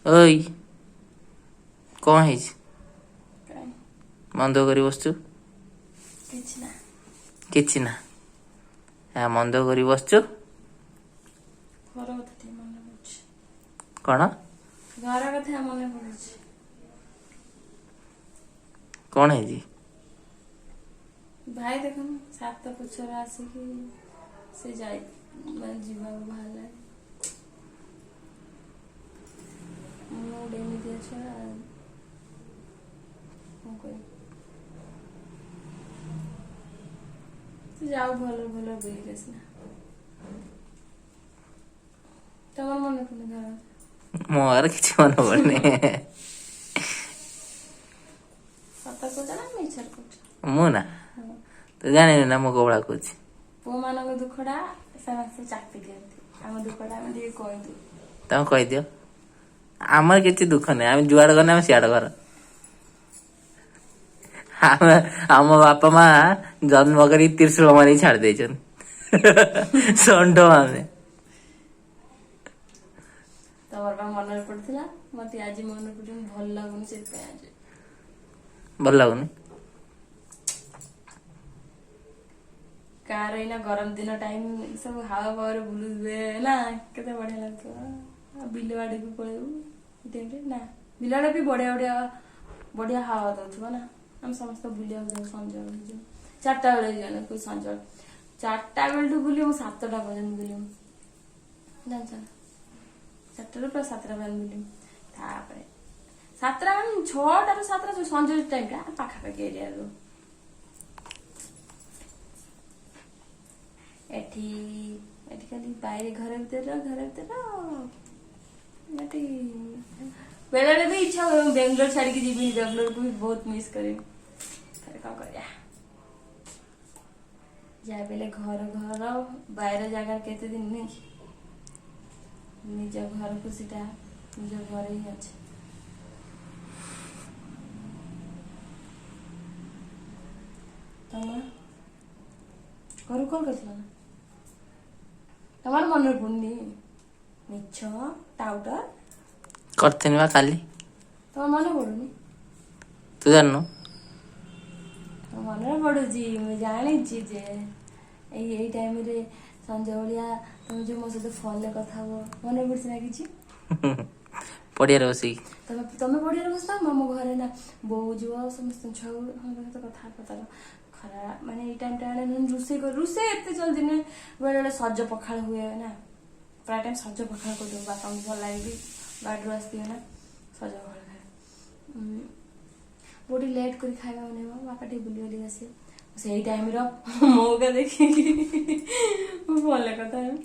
ଓଇ, କଣ ହେଇଛି? କାଇଁ? ମନ ଦୁଃଖ କରି ବସିଛୁ। କିଛି ନା। କିଛି ନା, ମନ ଦୁଃଖ କରି ବସିଛୁ। ଘର କଥା ଟିକେ ମନେ ପଡୁଛି। କଣ? ଘର କଥା ମନେ ପଡୁଛି। କଣ ହେଇଛି? ଭାଇ ଦେଖୁନୁ, ସାତ ପଛରେ ଆସିକି ସେ ଯାଇ ମାନେ ଯିବାକୁ ବାହାରିଲାଣି। ମୁଁ ଗୋଟେ ଏମିତିଆ ଛୁଆ, କଣ କହିବି? ସେ ଯାଉ, ଭଲ ଭଲ ବୁଲିକି ଆସିଲା। ତମର ମନେ ପଡୁନି ଘର କଥା? ମୋର କିଛି ମନେ ପଡୁନି। ସତ କହୁଛ ନା ମିଛରେ କହୁଛ? ମୁଁ ନା। ହଁ। ତୁ ଜାଣିନୁ ନା ମୁଁ କୋଉ ଭଳିଆ କହୁଛି? ପୁଅ ମାନଙ୍କ ଦୁଃଖଟା ସେମାନେ ସବୁ ଚାପି ଦିଅନ୍ତି, ଆମ ଦୁଃଖଟା ଆମେ ଟିକେ କହିଦଉ। ତମେ କହିଦିଅ। ଆମର କିଛି ଦୁଃଖ ନାହିଁ। ଆମେ ଯୁଆଡେ ଗଲେ ଆମେ ସିଆଡେ ଘର। ଆମେ ଆମ ବାପା ମା ଜନ୍ମ କରି ତ୍ରିଶୂଳ ମାରିକି ଛାଡି ଦେଇଛନ୍ତି, ଷଣ୍ଢ ଆମେ। ତମର ବା ମନରେ ପଡୁଥିଲା, ମତେ ଆଜି ମନେ ପଡୁଛି। ଭଲ ଲାଗୁନି ସେଥିପାଇଁ ଆଜି। ଭଲ ଲାଗୁନି? କାର ଏଇନା ଗରମ ଦିନ ଟାଇମ, ସବୁ ହାୱା ପାୱାରେ ବୁଲୁଥିବେ ନା, କେତେ ବଢିଆ ଲାଗୁଥିବ। ଆଉ ବିଲ ଆଡକୁ ପଳେଇବୁ ଏ ଟାଇମରେ ନା, ବିଲ ଆଡେ ବି ବଢିଆ ବଢିଆ ବଢିଆ ହାୱା ଦଉଥିବ ନା। ଆମେ ସମସ୍ତେ ବୁଲିବାକୁ ଯାଉ ସଞ୍ଜ ବେଳେ, 4ଟା ବେଳେ ଯିବ, ସଞ୍ଜ ବେଳେ 4ଟା ବେଳଠୁ ବୁଲିବୁ, 7ଟା ପର୍ଯ୍ୟନ୍ତ ବୁଲିବୁ, ଜାଣିଛ ନା? 4ଟାରୁ ପୁରା 7ଟା ପର୍ଯ୍ୟନ୍ତ ବୁଲିବୁ। ତାପରେ 7ଟା ମାନେ 6ଟାରୁ 7ଟା, ଯୋଉ ସଞ୍ଜ ଟାଇମଟା, ପାଖାପାଖି ଏରିଆରୁ। ଏଠି ଏଠି ଖାଲି ବାଇରେ, ଘର ଭିତରେ ଘର ଭିତରେ। ଏଠି ବେଳେ ବେଳେ ବି ଇଚ୍ଛା ହୁଏ ମୁଁ ବେଙ୍ଗଲୋର ଛାଡିକି ଯିବି। ବେଙ୍ଗଲୋରକୁ ବି ବହୁତ ମିସ୍ କରିବି। ଫେରେ କଣ କରିବା? ଯାହା ବି ହେଲେ ଘର ଘର, ବାଇର ଜାଗା କେତେ ଦିନ ନାଇଁ? ନିଜ ଘର ଖୁସିଟା ନିଜ ଘରେ ହିଁ ଅଛି। ତମର ଘରକୁ କଲ୍ କରିଥିଲ ନା? ତମର ମନେ ପଡୁନି? ମିଛ, ଟାଉଟର। କରିଥିନି ବା କାଲି। ତମର ମନେ ପଡୁନି? ତୁ ଜାଣିନୁ? ତମ ମନରେ ପଡୁଛି, ମୁଁ ଜାଣିଛି ଯେ ଏଇ ଏଇ ଟାଇମରେ ସଞ୍ଜ ଭଳିଆ ତମେ ଯୋଉ ମୋ ସହିତ ଫୋନରେ କଥା ହବ, ମନେ ପଡୁଛି ନା କିଛି? ପଡିଆରେ ବସିକି। ତମେ ତମେ ପଡିଆରେ ବସିଥାଅ, ମୁଁ ଆମ ଘରେ ନା, ବୋଉ ଯିବ, ସମସ୍ତ ଛୁଆ ସହିତ କଥା ହବ ତାର। ଖରା ମାନେ ଏଇ ଟାଇମଟା ଆଣେ ରୋଷେଇ କର। ରୋଷେଇ ଏତେ ଜଲ୍ଦି ନୁହେଁ, ବେଳେ ବେଳେ ସଜ ପଖାଳ ହୁଏ ନା, ପ୍ରାୟ ଟାଇମ ସଜ ପଖାଳ କରିଦେବୁ। ବାପାଙ୍କୁ ଭଲ ଲାଗେ ବି, ବାଡ଼ିରୁ ଆସିଥିବେ ନା, ସଜ ପଖାଳ ଖାଏ। ବୋଉ ଟିକେ ଲେଟ୍ କରି ଖାଇବା ବନେଇବ, ବାପା ଟିକେ ବୁଲି ବୁଲିକି ଆସିବେ। ସେଇ ଟାଇମର ମଉକା ଦେଖିକି ମୁଁ ଭଲ କଥା ହେବି,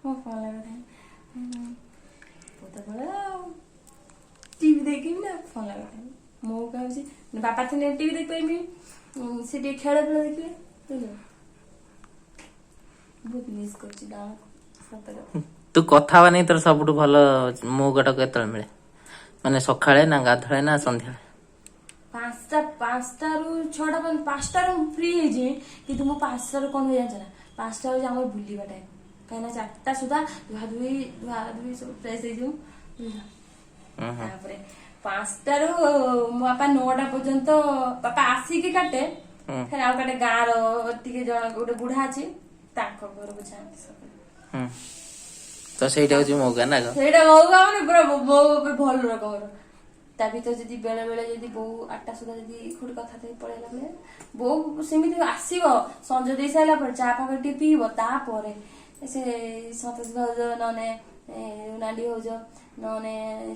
ମୁଁ ଭଲ କଥା ହେବି। ବୋଉ ତ ପଳେଇବ ଆଉ ଟିଭି ଦେଖିବି ନା ଫୋନ କଥା ହେବି। ମଉକା ହଉଛି ବାପା ଥିଲେ ଟିଭି ଦେଖିପାରିବି, ସେ ଟିକେ ଖେଳ ଫେଳ ଦେଖିବେ, ବୁଝିଲ? ବହୁତ ମିସ୍ କରୁଛି ଗାଁକୁ, ସତ କଥା। ତୁ କଥା ହବା ନେଇ ତୋର ସବୁଠୁ ଭଲ ମଉକାଟା କେତେବେଳେ ମିଳେ? ମାନେ ସକାଳେ ନା ଗାଧୁଆଳେ ନା ସନ୍ଧ୍ୟାବେଳେ? 5ଟା, 5ଟାରୁ 6ଟା ପର୍ଯ୍ୟନ୍ତ। 5ଟାରୁ ଫ୍ରି ହେଇଯିବି, କିନ୍ତୁ ମୁଁ 5ଟାରୁ କଣ ହୁଏ ଜାଣିଛ ନା? 5ଟା ହଉଛି ଆମର ବୁଲିବା ଟାଇମ, କାହିଁକିନା 4ଟା ସୁଦ୍ଧା ଧୁଆ ଧୁଇ ଧୁଆ ଧୁଇ ସବୁ ଫ୍ରେଶ ହେଇଯିବୁ, ବୁଝିଲ? ହୁଁ ହୁଁ ତାପରେ 5ଟାରୁ ମୋ ବାପା 9ଟା ପର୍ଯ୍ୟନ୍ତ, ବାପା ଆସିକି କାଟେ। ଫେର ଆଉ କାଟେ, ଗାଁର ଟିକେ ଜଣ ଗୋଟେ ବୁଢା ଅଛି, ତାଙ୍କ ଘରକୁ ଯାଆନ୍ତି ସକାଳେ। ହୁଁ, ତ ସେଇଟା ହଉଛି ମଉକା ନା କଣ? ସେଇଟା ମଉକା, ମାନେ ପୁରା ବୋଉ ଉପରେ ଭଲ ରକମର। ତା ଭିତରେ ଯଦି ବେଳେ ବେଳେ ଯଦି ବୋଉ 8ଟା ସୁଦ୍ଧା ଯଦି କୋଉଠି କଥା ଦେଇ ପଳେଇଲା ବେଳେ, ବୋଉ ସେମିତି ଆସିବ, ସଞ୍ଜ ଦେଇ ସାରିଲା ପରେ ଚା ଫା ଟିକେ ପିଇବ, ତାପରେ ସେ ସନ୍ତୋଷ ଭାଉଜ ନହେଲେ ନାଣ୍ଡି ଭାଉଜ ନହେଲେ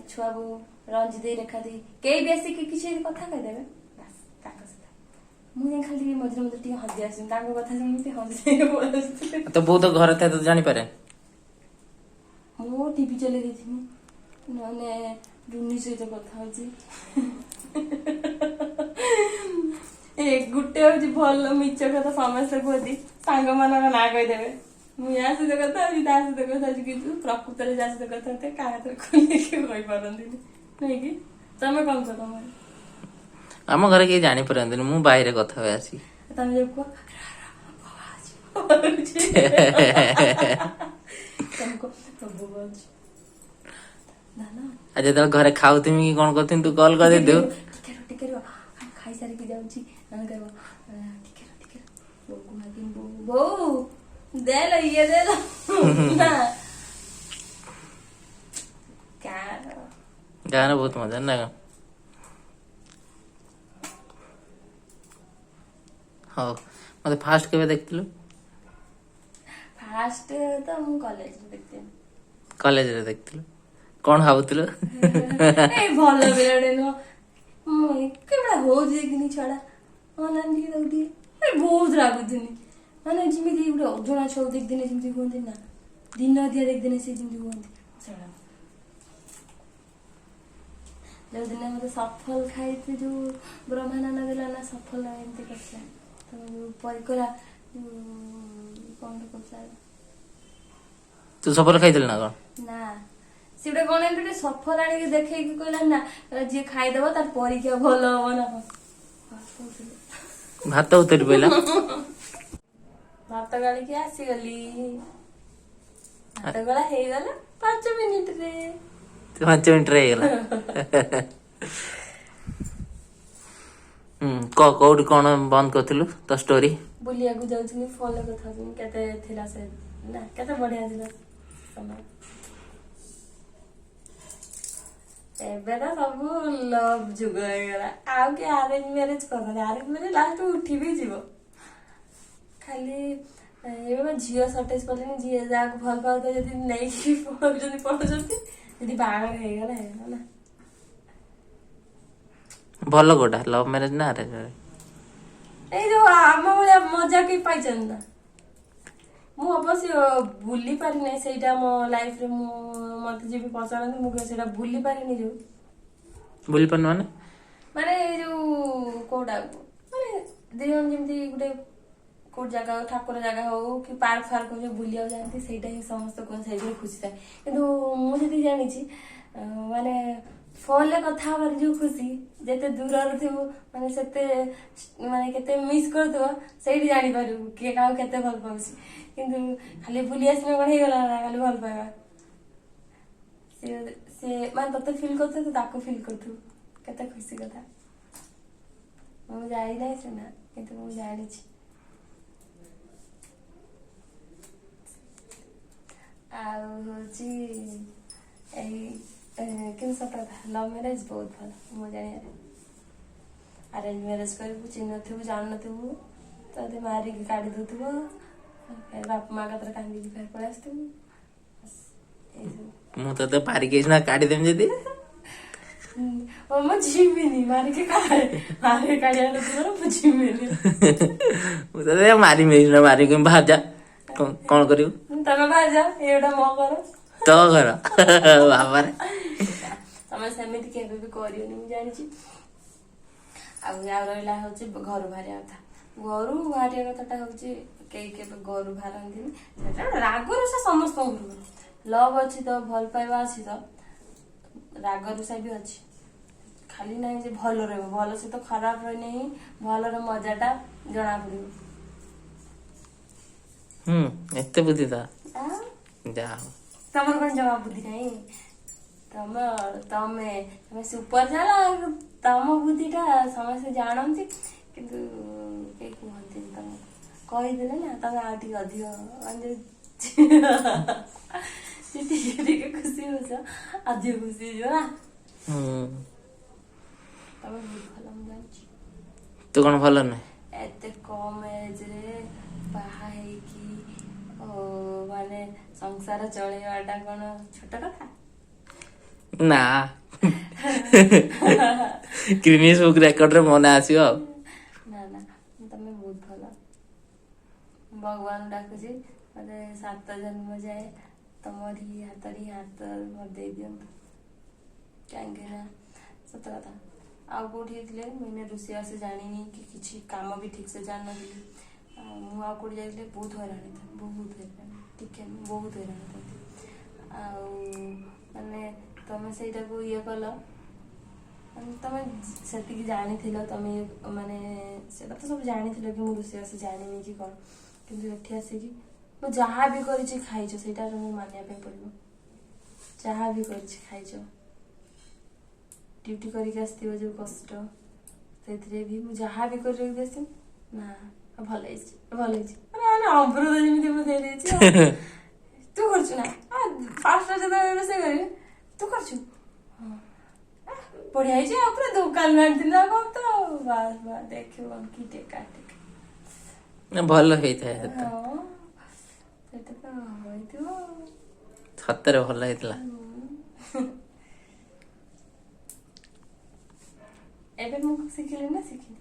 ଛୁଆ ବୋଉ ରଞ୍ଜି ଦେଇ, ରେଖା ଦେଇ, କେହି ବି ଆସିକି କିଛି କଥା କହିଦେବେ, ବାସ୍ ତାଙ୍କ ସହିତ ମୁଁ ଯାଇ ଖାଲି ଟିକେ ମଝିରେ ମଝିରେ ଟିକେ ହଜି ଆସିବି। ତାଙ୍କ କଥା ଶୁଣିକି ଟିକେ ହଜି ଯାଇକି ପଳେଇ ଆସୁଥିଲି। ତ ବୋଉ ତ ଘରେ ଥାଏ, ତ ଜାଣିପାରେ? ମୁଁ ଟିଭି ଚଲେଇ ଦେଇଥିବି, ନହେଲେ ରୁନି ସହିତ କଥା ହଉଛି। ଏ ଗୋଟେ ହଉଛି ଭଲ ମିଛ କଥା ସମସ୍ତେ କୁହନ୍ତି, ସାଙ୍ଗମାନଙ୍କ ନାଁ କହିଦେବେ, ମୁଁ ୟା ସହିତ କଥା ହଉଛି, ତା ସହିତ କଥା ହଉଛି, କିନ୍ତୁ ପ୍ରକୃତରେ ଯାହା ସହିତ କଥା ହଉଥିବେ କାହା ହାତରେ ଖୋଲିକି କହିପାରନ୍ତିନି, ନାଇଁ କି? ତମେ କଣ କୁହ ତମର? ଆମ ଘରେ କେହି ଜାଣିପାରନ୍ତିନି, ମୁଁ ବାହିରେ କଥା ହୁଏ ଆସିକି। ତମେ ଯୋଉ କୁହ, ତମେ କୁହ, ବୋଉ ଅଛି। ନା। ଆଉ ଯେତେବେଳେ ଘରେ ଖାଉଥିମି କି କଣ କରୁଥିମି, ତୁ କଲ୍ କରିଦେଇଥିବୁ। ଟିକେ ରୁହ, ଟିକେ ରୁହ, ଖାଇସାରିକି ଯାଉଛି। ନହେଲେ କହିବ, ଟିକେ ରୁହ, ଟିକେ ରୁହ, ବୋଉକୁ ମାଗିବି, ବୋଉ ବୋଉ ଦେଲ, ଇଏ ଦେଲ ନା ଗାଁର। ଗାଁରେ ବହୁତ ମଜା ନା କଣ? ହଉ, ମତେ ଫାଷ୍ଟ କେବେ ଦେଖିଥିଲୁ? ଫାଷ୍ଟ ତ ମୁଁ କଲେଜରେ ଦେଖିଥିଲି। କଲେଜରେ ଦେଖିଥିଲୁ, କଣ ଭାବୁଥିଲୁ? ଏଇ ଭଲ ପିଲାଟେ ନୁହଁ, ମୁଁ କେଭଳିଆ ହଉଛି ଦେଖିନି ଛୁଆଟା। ହଁ, ନାନୀ ଟିକେ ତାକୁ ଟିକେ ଏ ବହୁତ ରାଗୁଥିନି। ମାନେ ଯେମିତି ଗୋଟେ ଅଜଣା ଛୁଆକୁ ଦେଖିଦିନେ ଯେମିତି ହୁଅନ୍ତି ନା, ଦିନ ଅଧିଆ ଦେଖିଦିନେ ସେ ଯେମିତି ହୁଅନ୍ତି ସେଭଳିଆ। ଯୋଉଦିନ ମତେ ସଫଲ ଖାଇତେ ଯୋଉ ବ୍ରହ୍ମାନନ୍ଦ ଦେଲା ନା, ସଫଲ ଏମିତି କରିଥିଲା ତ, ଯୋଉ ପରିକଲା ଯୋଉ କଣ ଗୋଟେ କରୁଥିଲା। ତୁ ସଫଲ ଖାଇଥିଲୁ ନା କଣ? ନା, ସେ ଗୋଟେ କଣ ଏମିତି ଗୋଟେ ସଫଲ ଆଣିକି ଦେଖେଇକି କହିଲା ନା, କହିଲା ଯିଏ ଖାଇଦବ ତାର ପରୀକ୍ଷା ଭଲ ହବ ନା କଣ କହୁଥିଲେ। ଭାତ ଉତରି ପଇଲା। ଭାତ ଗାଳିକି ଆସିଗଲି। ଭାତ ଗଳା ହେଇଗଲା 5 ମିନିଟରେ। 5 ମିନିଟରେ ହେଇଗଲା। ହୁଁ, କହ, କୋଉଠି କଣ ବନ୍ଦ କରିଥିଲୁ ତୋ ଷ୍ଟୋରି? ବୁଲିବାକୁ ଯାଉଥିଲି, ଫୋନରେ କଥା ହଉଥିଲି। କେତେ ଥିଲା ସେ ନା, କେତେ ବଢିଆ ଥିଲା ସମୟ। ଏବେ ତ ସବୁ ଲଭ୍ ଯୁଗ ହେଇଗଲା, ଆଉ କିଏ ଆରେଞ୍ଜ ମ୍ୟାରେଜ କରୁନାହାନ୍ତି। ଆରେଞ୍ଜ ମ୍ୟାରେଜ ଲାଷ୍ଟ ଉଠି ବି ଯିବ। ଖାଲି ଏବେ ବା ଝିଅ ସର୍ଟେଜ ପଡ଼ିଲେଣି। ଯିଏ ଯାହାକୁ ଭଲ ପାଉଥିବ ଯଦି ନେଇକି ପଳଉଛନ୍ତି, ପଳଉଛନ୍ତି। ଯଦି ବାହାଘର ହେଇଗଲା, ହେଇଗଲା ନା। ଭଲ କୋଉଟା, ଲଭ୍ ମ୍ୟାରେଜ ନା ଆରେଞ୍ଜ ମ୍ୟାରେଜ? ଏଇ ଯୋଉ ଆମ ଭଳିଆ ମଜା କେହି ପାଇଛନ୍ତି ନା? ମୁଁ ଅବଶ୍ୟ ଭୁଲି ପାରିନି ସେଇଟା ମୋ ଲାଇଫରେ। ମୁଁ ମତେ ଯିଏ ବି ପଚାରନ୍ତି, ମୁଁ କେବେ ସେଇଟା ଭୁଲି ପାରିନି ଯୋଉ ଭୁଲି ପାରୁନୁ ମାନେ? ମାନେ ଏଇ ଯୋଉ କୋଉଟା, ମାନେ ଦି ଜଣ ଯେମିତି ଗୋଟେ କୋଉ ଜାଗା ହଉ, ଠାକୁର ଜାଗା ହଉ କି ପାର୍କ ଫାର୍କ ହଉ, ଯୋଉ ବୁଲିବାକୁ ଯାଆନ୍ତି, ସେଇଟା ହିଁ ସମସ୍ତେ କୁହନ୍ତି, ସେଇଥିରେ ଖୁସି ଥାଏ। କିନ୍ତୁ ମୁଁ ଯେତିକି ଜାଣିଛି, ମାନେ ଫୋନରେ କଥା ହବାର ଯୋଉ ଖୁସି, ଯେତେ ଦୂରରେ ଥିବୁ ମାନେ ସେତେ ମାନେ କେତେ ମିସ୍ କରୁଥିବ, ସେଇଠି ଜାଣିପାରିବୁ କିଏ କାହାକୁ କେତେ ଭଲ ପାଉଛି। କିନ୍ତୁ ଖାଲି ବୁଲି ଆସିଲେ କଣ ହେଇଗଲା ନା? ଖାଲି ଭଲ ପାଇବା, ସିଏ ସିଏ ମାନେ ତତେ ଫିଲ୍ କରୁଥିବ, ତୁ ତାକୁ ଫିଲ୍ କରୁଥିବୁ, କେତେ ଖୁସି କଥା। ମୁଁ ଯାଇନାହିଁ ସିନା, କିନ୍ତୁ ମୁଁ ଜାଣିଛି। ଆଉ ହଉଛି ଏଇ କିନ୍ତୁ ସତ କଥା, ଲଭ୍ ମ୍ୟାରେଜ ବହୁତ ଭଲ ମୁଁ ଜାଣିବାରେ। ଆରେଞ୍ଜ ମ୍ୟାରେଜ କରିବୁ, ଚିହ୍ନଥିବୁ ଜାଣୁନଥିବୁ, ତତେ ମାରିକି କାଢି ଦଉଥିବ, ଫେର ବାପା ମା କତିରେ କାନ୍ଦିକି ଫେର ପଳେଇ ଆସୁଥିବୁ। ବାସ୍, ଏଇସବୁ। ମୁଁ ତତେ ମାରିକି ସିନା କାଢିଦେମି ଯଦି। ଓ, ମୁଁ ଯିବିନି। ମାରିକି କାଢେ, ମାରିକି କାଢିବା ଲୋକଙ୍କର ମୁଁ ଯିବିନି। ମୁଁ ତତେ ମାରିମି ସିନା, ମାରିକି ବାହାର ଯା। କଣ କରିବୁ? ତମେ ବାହାର ଯାଅ, ଏଇଟା ମୋ ଘର। ତୋ ଘର? ବାବାରେ! ତମେ ସେମିତି କେବେ ବି କରିବନି, ମୁଁ ଜାଣିଛି। ଆଉ ଆଉ ରହିଲା ହଉଛି ଘରୁ ବାହାରିବା କଥା। ଘରୁ ବାହାରିବା କଥାଟା ହଉଛି କେହି କେବେ ଘରୁ ବାହାରନ୍ତିନି। ସେଟା ରାଗ ରୁଷା ସମସ୍ତଙ୍କୁ। ଲଭ୍ ଅଛି ତ, ଭଲ ପାଇବା ଅଛି ତ ରାଗ ରୁଷା ବି ଅଛି। ଖାଲି ନାହିଁ ଯେ ଭଲ ରହିବ, ଭଲ ସହିତ ଖରାପ ରହିଲେ ହିଁ ଭଲର ମଜାଟା ଜଣା ପଡିବ। ହୁଁ, ଏତେ ବୁଦ୍ଧି ତ। ଆଉ ଯା ହଉ। ତମର କଣ ଜମା ବୁଦ୍ଧି ନାହିଁ? ତମ ତମେ ତମେ ସୁପର ଚାଲ। ତମ ବୁଦ୍ଧିଟା ସମସ୍ତେ ଜାଣନ୍ତି, କିନ୍ତୁ କେହି କୁହନ୍ତିନି ତମକୁ। କହିଦେଲେ ନା ତମେ ଆଉ ଟିକେ ଅଧିକ ମାନେ ଯୋଉ ଟିକେ ଟିକେ ଖୁସି ହଉଛ, ଅଧିକ ଖୁସି ହେଇଯିବ ନା। ତମେ ବହୁତ ଭଲ, ମୁଁ ଜାଣିଛି। ତୁ କଣ ଭଲ ନୁହେଁ? ଏତେ କମ ଏଜରେ ବାହା ହେଇକି ଓ ମାନେ ସଂସାର ଚଳେଇବାଟା କଣ ଛୋଟ କଥା? ନା, ଗିନିସ୍ ବୁକ୍ ରେକର୍ଡରେ ମୋ ନାଁ ଆସିବ ଆଉ। ନା ନା, ତମେ ବହୁତ ଭଲ। ଭଗବାନ ଡାକୁଛି, ମତେ 7 ଜନ୍ମ ଯାଏ ତମରି ହାତରେ ହିଁ ହାତ ମୋର ଦେଇ ଦିଅନ୍ତୁ। କାହିଁକି ନା ସତ କଥା, ଆଉ କୋଉଠି ହେଇଥିଲେ, ମୁଁ ଏଇନା ରୋଷେଇବାସ ଜାଣିନି କି କିଛି କାମ ବି ଠିକ ସେ ଜାଣିନଥିଲି, ଆଉ ମୁଁ ଆଉ କୋଉଠି ଯାଇଥିଲେ ବହୁତ ହଇରାଣ ହେଇଥାନ୍ତି, ବହୁତ ହଇରାଣ, ଟିକେ ନୁହଁ, ବହୁତ ହଇରାଣ ହେଇଥାନ୍ତି। ଆଉ ମାନେ ତମେ ସେଇଟାକୁ ଇଏ କଲ, ମାନେ ତମେ ସେତିକି ଜାଣିଥିଲ, ତମେ ମାନେ ସେଟା ତ ସବୁ ଜାଣିଥିଲ କି ମୁଁ ରୋଷେଇବାସ ଜାଣିନି କି କଣ, କିନ୍ତୁ ଏଠି ଆସିକି ମୁଁ ଯାହା ବି କରିଛି ଖାଇଛ, ସେଇଟା ମୁଁ ମାନିବା ପାଇଁ ପଡିବ। ଯାହା ବି କରିଛି ଖାଇଛ। ଡ୍ୟୁଟି କରିକି ଆସିଥିବ ଯୋଉ କଷ୍ଟ, ସେଥିରେ ବି ମୁଁ ଯାହା ବି କରି ରଖିକି ଆସିଥିବି ନା, ଭଲ ହେଇଛି, ଭଲ ହେଇଛି, ମାନେ ଅମୃତ ଯେମିତି ମୁଁ ଦେଇଦେଇଛି ଆଉ। ତୁ କରୁଛୁ ନା? ଫାଷ୍ଟ ଯେତେବେଳେ ରୋଷେଇ କରିବି, ତୁ କରୁଛୁ? ହଁ, ବଢିଆ ହେଇଛି। ଆଉ ପୁରା ଦୋକାନରୁ ଆଣିଥିଲି ନା କଣ ତ। ବାସ୍ ବାସ୍, ଦେଖିବ କଣ କି ଟେକା ଟେକା। ନା, ଭଲ ହେଇଥାଏ ସେଟା। ହଁ, ସେଟା ତ ହେଇଥିବ। ସତରେ ଭଲ ହେଇଥିଲା। ଏବେ ମୁଁ ଶିଖିଲି ନା ଶିଖିନି?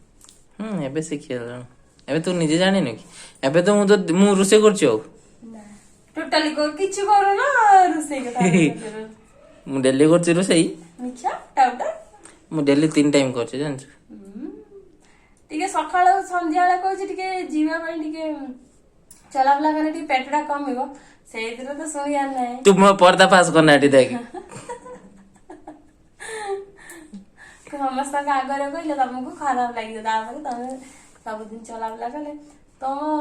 ହୁଁ, ଏବେ ଶିଖିଗଲୁଣି। ଏବେ ତୁ ନିଜେ ଜାଣିନୁ କି? ଏବେ ତ ମୁଁ ରୋଷେଇ କରୁଛି ଆଉ। ନା, ଟୋଟାଲି କିଛି କରୁନ ରୋଷେଇ କଥା। ମୁଁ ଡେଲି କରୁଛି ରୋଷେଇ। ମିଛ, ଟାଉଟର। ମୁଁ ଡେଲି 3 ଟାଇମ୍ କରୁଛି, ଜାଣିଛୁ? ଟିକେ ସକାଳ ସନ୍ଧ୍ୟାବେଳେ କହୁଛି ଟିକେ ଯିବା ପାଇଁ, ଟିକେ ଚଲାବୁଲା କଲେ ଟିକେ ପେଟଟା କମିବ। ସେଇଥିରେ ତ ଶୁଣିବାର ନାହିଁ। ତୁ ମୋ ପର୍ଦା ଫାସ କରନା ଏଠି, ଦେଖ। ସମସ୍ତଙ୍କ ଆଗରେ କହିଲେ ତମକୁ ଖରାପ ଲାଗିବ। ତାପରେ ତମେ ସବୁଦିନ ଚଲାବୁଲା କଲେ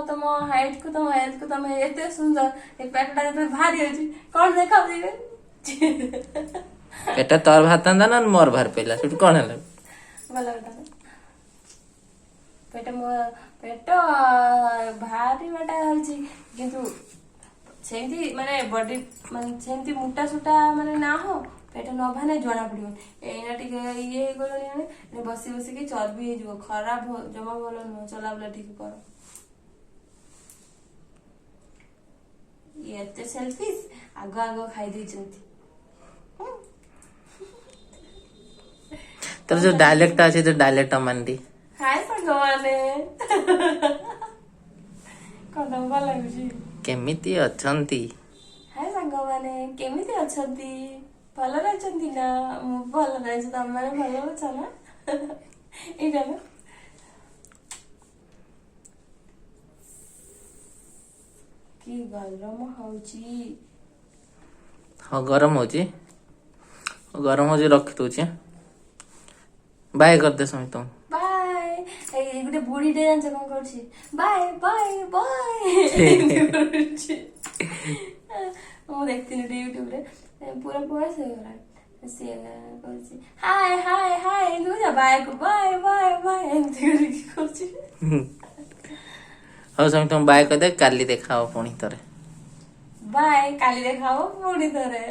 ତମ ହାଇଟ୍ କୁ, ତମ ହେଲ୍ଥ କୁ, ତମେ ଏତେ ସୁନ୍ଦର, ଏ ପେଟଟା ଯେତେବେଳେ ଭାରି ଅଛି କଣ ଦେଖାଉଛି? ପେଟ ତୋର ବାହାରିଥାନ୍ତା ନା ମୋର ବାହାରି ପଇଲା, ସେଠୁ କଣ ହେଲା? ଭଲ କଥା ନା? ପେଟ, ମୋ ପେଟ ବାହାରିବାଟା ହଉଛି, କିନ୍ତୁ ସେମିତି ମାନେ ବଡି ମାନେ ସେମିତି ମୋଟା ସୁଟା ମାନେ ନା ହୋ, ପେଟ ନ ବାହାରିଲେ ଜଣା ପଡିବ। ଏଇନା ଟିକେ ଇଏ ହେଇଗଲଣି, ମାନେ ବସି ବସିକି ଚର୍ବି ହେଇଯିବ, ଖରାପ, ଜମା ଭଲ ନୁହଁ। ଚଲାବୁଲା ଟିକେ କର। ଇଏ ଏତେ ସେଲଫିସ୍, ଆଗ ଆଗ ଖାଇ ଦେଇଛନ୍ତି। ତୋର ଯୋଉ ଡାଇଲଗଟା ଅଛି, ଯୋଉ ଡାଇଲଗଟା ମାନଦି। ହାଏ ସାଙ୍ଗମାନେ, କଣ ତମକୁ ଭଲ ଲାଗୁଛି? କେମିତି ଅଛନ୍ତି? ହାଏ ସାଙ୍ଗମାନେ, କେମିତି ଅଛନ୍ତି? ଭଲରେ ଅଛନ୍ତି ନା? ମୁଁ ଭଲରେ ଅଛି, ତମେ ଭଲ ଅଛ ନା? ଏଇଟା ନା କି ଗରମ ହଉଛି। ହଁ, ଗରମ ହଉଛି, ଗରମ ହଉଛି। ରଖିଦଉଛି, ବାଏ କରିଦେ ସମସ୍ତଙ୍କୁ। ବାଏ। ଏଇ ଗୋଟେ ବୁଢୀଟେ ଜାଣିଛ କଣ କରୁଛି? ବାଏ ବାଏ ବାଏ କରୁଛି। ମୁଁ ଦେଖିଥିଲି ଗୋଟେ ୟୁଟ୍ୟୁବରେ, ପୁରା ବୟସ ହେଇଗଲାଣି, ସିଏ କରୁଛି ହାଏ ହାଏ ହାଏ ଏମିତି କହୁଛି, ବାଏ କୁ ବାଏ ବାଏ ବାଏ ଏମିତି କରିକି କରୁଛି। ହଉ, ସମସ୍ତଙ୍କୁ ବାଏ କରିଦେ। କାଲି ଦେଖା ହବ ପୁଣି ଥରେ। ବାଏ, କାଲି ଦେଖା ହବ ପୁଣି ଥରେ।